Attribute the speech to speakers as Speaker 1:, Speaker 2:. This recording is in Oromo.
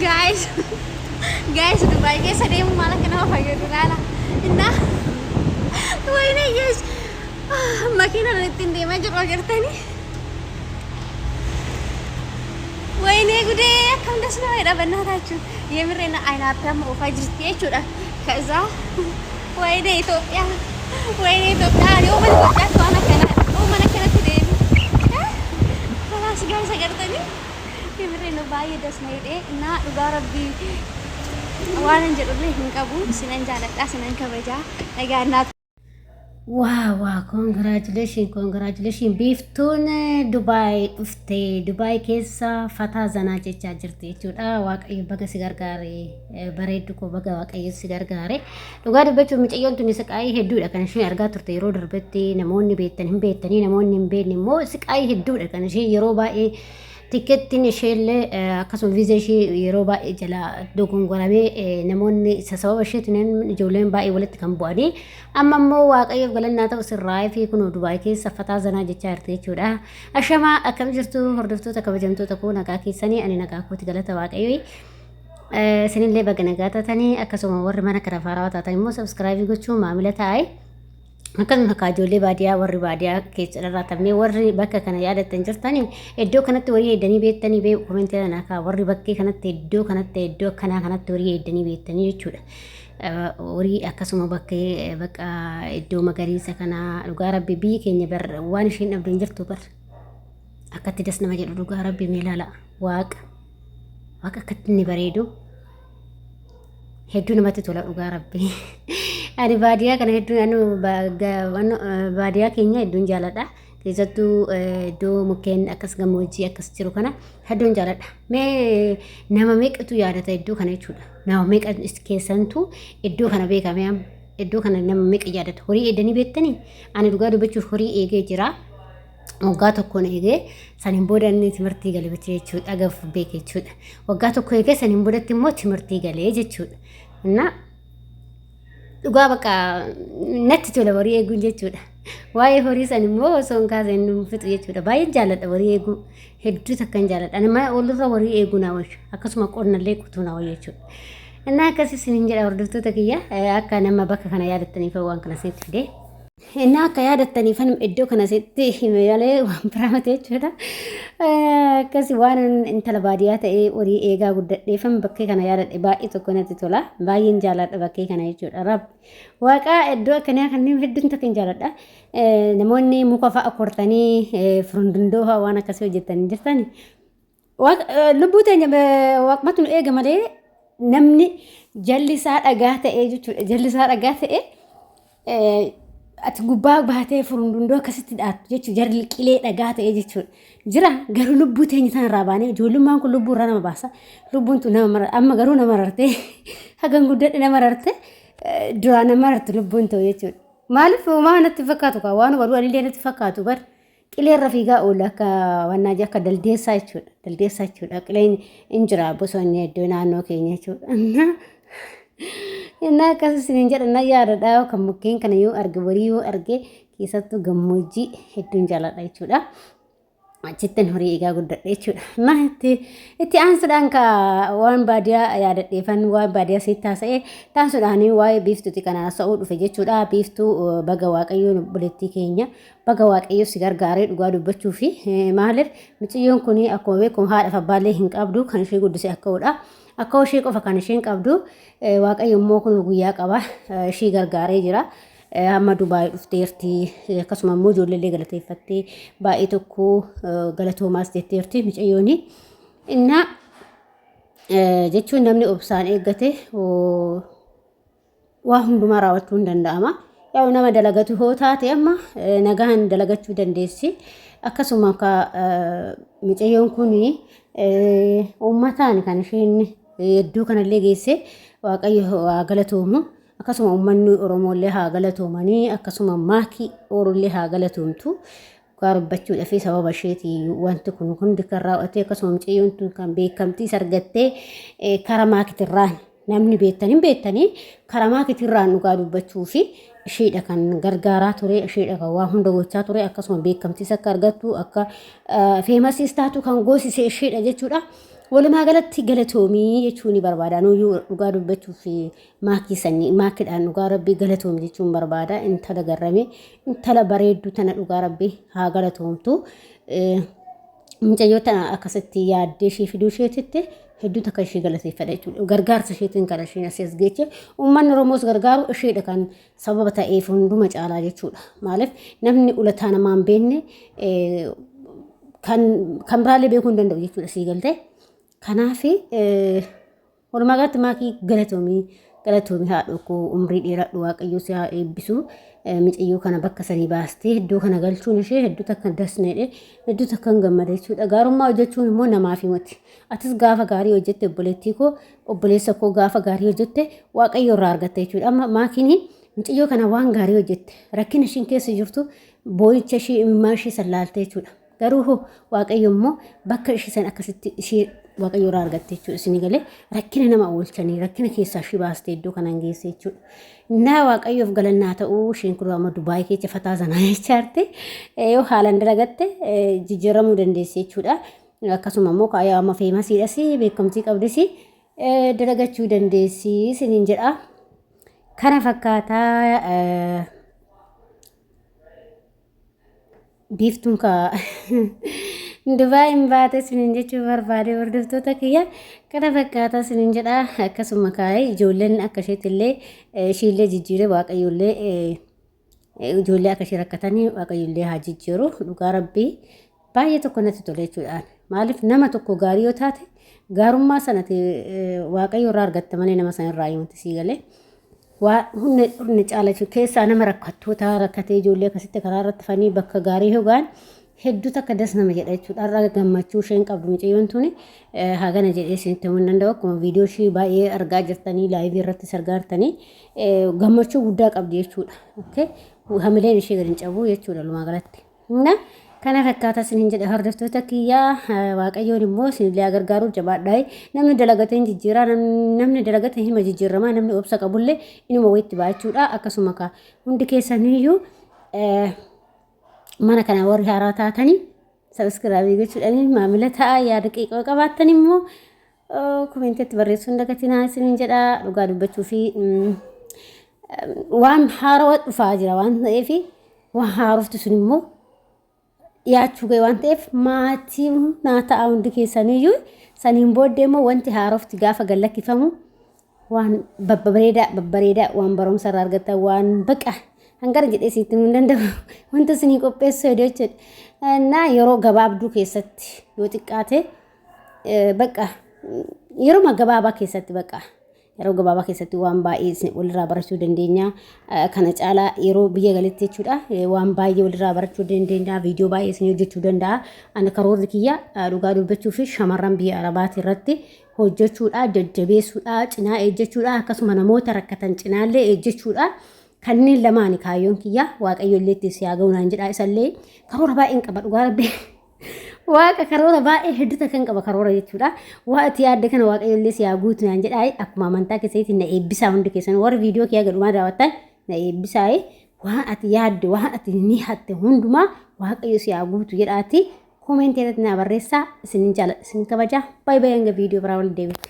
Speaker 1: Guys, guys, Dubaay keessa deemu maal akka nama fayyadu laala. Innaa wayne yes, makiinaan ittiin deemaa jiru agartanii. ወይኔ ጉዴ akkam das nama jedha በእናታችሁ የምሬን አይናፕ oofaa jirti jechuudha. ከዛ ወይኔ ኢትዮጵያ፣ ወይኔ ኢትዮጵያ፣ yooma Itoophiyaatti waan akkana yooma akkanatti deemu kalaas guys, agartanii የምሬን ነው baay'ee das na jedhee እና dhugaa rabbii waan hin jedhullee hin qabu. Sinan jaaladha, sinan kabajaa, nagaa naa.
Speaker 2: Wow, congratulation, congratulation! Biiftuun Dubaay dhufte, Dubaay keessa fataa zanaa jechaa jirti jechuudha. Waaqayyo baga si gargaare, bareeddu koo, baga Waaqayyo si gargaare. Dhugaa dubbachuuf mucayyoon tuni siqaayii hedduudha kan isheen argaa turte yeroo darbetti. Namoonni beektan hin beektanii, namoonni hin beekne immoo siqaayii hedduudha kan isheen yeroo baay'ee tikkeettiin isheellee akkasuma viizaa ishee yeroo baay'ee jala dogongoramee namoonni isa sababa isheetiin ijoolleen baay'ee walitti kan bu'anii. Amma immoo Waaqayyoof galannaa ta'u, sirraa'ee fi kunoo Dubaay keessa fataa zanaa jechaa jirti jechuudha. Ashamaa, akkam jirtu hordoftoota kabajamtoota koo? Nagaa keessanii? Ani nagaa kooti, galata Waaqayyoo. Isinillee baga nagaa taatanii. Akkasuma warri mana kana faarawaa taatan immoo subscribe gochuun maamila ta'ee. Akkasuma akka ijoollee baadiyyaa, warri baadiyyaa keessa dharraatamee, warri bakka kana yaadattan jirtanii, iddoo kanatti horii eeddanii beektanii beeku, comment kana kaa. Warri bakkee kanatti, iddoo kanatti, iddoo akkanaa kanatti horii eeddanii beektanii jechuudha. Horii akkasuma bakkee bakka iddoo magariisa kanaa, dhugaa rabbi biyyi keenya bar waan isheen dhabdu hin jirtu bar. Akkatti das nama jedhu dhugaa rabbi, mee ilaala, waaqa waaqa akkatti inni bareedu, hedduu namatti tola dhugaa rabbi. Ani baadiyyaa kana hedduu anu baadiyyaa keenya hedduun jaaladha. Keessattuu iddoo mukkeen akkas gammoojjii akkas jiru kana hedduun jaaladha. Mee nama meeqatu yaadata iddoo kana jechuudha? Nama meeqa keessantu iddoo kana beekame amma? Iddoo kana nama meeqa yaadata? Horii eegdanii beektanii? Ani dhugaa dubbachuuf horii eegee jira. Waggaa tokkoon eegee saniin booda inni timirtii gale jechuudha. Dhagaaf beeke jechuudha. Waggaa tokko eegee saniin boodatti immoo timirtii galee jechuudha. Innaa dhugaa bakka natti tola horii eeguun jechuudha. Waa'ee horii san immoo osoo hin kaaseen hin fixu jechuudha. Baay'een jaalladha horii eeguu. Hedduu takka hin jaalladha. Ani mana oolurra horii eeguu naa wayya. Akkasuma qonnallee qotuu naa wayya jechuudha. Innaa akkasii isiniin jedha hordoftoota kiyya, akka nama bakka kana yaadattaniif waan kana isinitti fide. Innaa akka yaadattaniif iddoo kana sitti hime malee waan biraa miti jechuudha. Akkasi waan intala baadiyyaa ta'ee horii eegaa guddadheefan bakkee kana yaadadhe, baay'ee tokko natti tola. Baay'een jaaladha bakkee kana jechuudha. Rab waaqaa iddoo akkanaa kanneen hedduun takka hin jaaladha. Namoonni muka fa'a kortanii furundundoo fa'a waan akkasii hojjettanii jirtani. Lubbuu teenya waaqmatu nu eega malee namni jalli isaa dhagaa ta'ee jechuudha. Jalli isaa dhagaa ta'ee ati gubbaa baatee furundundoo akkasitti dhaattu jechuudha. Jarri qilee dhagaa ta'ee jechuudha. Jira garuu lubbuu teenya sanarraa baanee ijoollummaan kun lubbuu irraa nama baasa. Lubbuun tun nama mara amma garuu nama rartee hagan guddadhe nama rarte, duraan nama rarte lubbuun ta'u jechuudha. Maaliif homaa natti fakkaatu kaa waan baruu anillee natti fakkaatu bar. Qileerra fiigaa oola akka wannaa akka daldeessaa jechuudha. Daldeessaa jechuudha. Qileen hin jira bosonni iddoo naannoo keenya jechuudha. Innaa akkas isiniin jedha na yaadadha kan mukkeen kana yoo arge, horii yoo arge, keessattuu gammoojjii hedduun jaaladha jechuudha. Achittin horii eegaa guddadhe jechuudha. Na itti aansuudhaan ka waan baadiyyaa yaadadheefan waan baadiyyaa sitti haasa'e taasisuudhaan waa'ee Biiftuuti kan haasa'uu dhufe jechuudha. Biiftuu, baga Waaqayyoon, obboleettii keenya, baga Waaqayyo si gargaaree. Dhugaa dubbachuu fi maaliif miciyyoon kun akkuma beekamu haadha abbaallee hin qabdu, kan ishee guddise akkaa'uudha. Akka ishee qofa kan isheen qabdu, Waaqayyo immoo kun guyyaa qaba, ishee gargaaree jira. Amma Dubaay dhufteerti, akkasuma immoo ijoolleellee galateeffattee baay'ee tokko galatoomaas jetteerti miciyyooni. Innaa jechuun namni obsaan eeggate waa hundumaa raawwachuu hin danda'ama. Yaa nama dalagatu hoo taate amma nagaan dalagachuu dandeessi. Akkasuma akka micayyoon kun uummataan kan isheen hedduu kanallee geesse, Waaqayyo haa galatoomu. Akkasuma uummanni Oromoollee haa galatoomanii, akkasuma maakii Oolullee haa galatoomtu. Dhugaa dubbachuudhaaf sababa isheeti wanti kun hundi kan raawwate. Akkasuma mucayyoon tun kan beekamtii argattee karaa maakitirraan, namni beektan hin beektanii, karaa maakitirraan dhugaa dubbachuu fi isheedha kan gargaaraa ture, isheedha kan waa hunda gochaa ture. Akkasuma beekamtiis akka argattu, akka famousiis taatu kan goosise isheedha jechuudha. Walumaa galatti galatoomii jechuun ni barbaada. Anuyyuu dhugaa dubbachuuf maakii sanii maakidhaan dhugaa rabbii galatoomi jechuun barbaada. Intala garramee intala bareedduu tana dhugaa rabbii haa galatoomtu. Mucayyoo tana akkasitti yaaddee ishee fiduu isheetitti hedduu takka ishee galateeffadha jechuudha. Gargaarsa isheetiin kan isheen asii as geeche uummanni Oromoos gargaaru isheedha kan sababa ta'eef hunduma caalaa jechuudha. Maaliif namni ulataa namaa hin beekne kan kan biraallee beekuu hin danda'u jechuudha sii galtee. Kanaaf walumaa galatti maakii galatoomii galatoomii haadhoo koo umrii dheeradhu waaqayyo si haa eebbisu. Micayyoo kana bakka sanii baastee iddoo kana galchuun ishee hedduu takka dasneedhe hedduu takka hin gammade jechuudha. Gaarummaa hojjechuun immoo namaaf himati. Atis gaafa gaarii hojjette obboleettii koo obboleessa koo gaafa gaarii hojjette waaqayyo irraa argatta jechuudha. Amma maakiin mucayyoo kana waan gaarii hojjette rakkina ishiin keessa jirtu boo'icha ishii imimmaan ishii san laalte jechuudha. Garuu hoo waaqayyo immoo bakka ishii san akkasitti ishii waaqayyo irraa argatte jechuudha. Isinii galee rakkina nama oolchanii rakkina keessaa ishii baaste iddoo kanaan geesse jechuudha. Naa waaqayyoof galannaa ta'uu isheen kun amma Dubaay keessa fataa sanaa jechaarte yoo haalaan dalagatte jijjiiramuu dandeessi jechuudha. Akkasuma immoo kaayaa amma feemasiidhas beekamtii qabdis dalagachuu dandeessi isiniin jedha. Kana fakkaataa biiftuun kaa Dubaay hin baate isiniin jechuu barbaade hordoftoota kiyya kana fakkaataa isiniin jedha. Akkasuma kaa'ee ijoolleen akka isheetti illee ishiillee jijjiiree waaqayyoollee ijoollee akka ishee rakkatanii waaqayyoollee haa jijjiiru dhugaa rabbii baay'ee tokko natti tole jechuudhaan maaliif nama tokko gaarii yoo taate gaarummaa sanati waaqayyo irraa argatta malee nama sana irraa himatti sii galee waa humna humna caala jechuudha keessaa nama rakkattoota rakkatee ijoollee akkasitti karaa irratti fanii bakka gaarii hogaan hedduu takka das nama jedha jechuudha har'a gammachuu isheen qabdu mucayyoon tuni hagana jedhee isinitti himuu hin danda'u akkuma viidiyoo ishii baay'ee argaa jirtanii laayivii irrattis argaa jirtanii gammachuu guddaa qabdi jechuudha. Okay? Hamileen ishee gadi hin cabu jechuudha walumaa galatti. Na kana fakkaata isiniin jedhe hordoftoota kiyyaa waaqayyoon immoo isinillee haa gargaaru jabaadhaa. Namni dalagate hin jijjiiraa namni dalagate hima jijjiiramaa namni obsa qabullee inuma wayitti ba'a jechuudha. Akkasuma ka hundi keessaniyyuu mana kana warri haaraa taatanii sabiskiraabii gochuudhaan maamila ta'a yaada qeeqoo qabaattan immoo komeentiitti barreessuun dagatinaa isiniin jedha dhugaa dubbachuu fi waan haarawaa dhufaa jira waan ta'eef waan haarofti sun immoo dhiyaachuu ga'e waan ta'eef maatii naa ta'a hundi keessaniyyuu saniin booddee immoo wanti haarofti gaafa gad lakkifamu waan babbareedaa babbareedaa waan barumsa irraa argattan waan baqa hangana jedhee sitti himuu hin danda'u wanta isinii qopheessu heduu jechuudha. Naa yeroo gabaabduu keessatti yoo xiqqaate baqa yeroo gabaabaa keessatti baqa yeroo gabaabaa keessatti waan baay'ee isin walirraa barachuu dandeenya. Kana caalaa yeroo biyya galetti jechuudha waan baay'ee walirraa barachuu dandeenya. Viidiyoo baay'ee isin hojjechuu danda'a. Ani karoorri kiyya dhugaa dubbachuu fi shamarran biyya Arabaati irratti hojjechuudha, jajjabeessuudha, cinaa ejjechuudha, akkasuma namoota rakkatan cinaallee ejjechuudha. Kanneen lamaani kaayyoon kiyya waaqayyo illee itti si haa ga'u naan jedha isallee karoora baay'een qaba dhugaa rabbi. Waaqa karoora baay'ee hedduu takkan qaba karoora jechuudha. Waa ati yaadde kana waaqayyo illee si haa guutu naan jedha akkuma amantaa keessanitti na eebbisaa hundi keessan warri viidiyoo kiyya gadhumaa daawwattan na eebbisaa waan ati yaadde waan ati ni hatte hundumaa waaqayyo si haa guutu jedhaati Koomeentii irratti naa barreessaa. Isinin jaaladha, isin kabaja. Baay baay hanga viidiyoo biraa walitti deebinutti.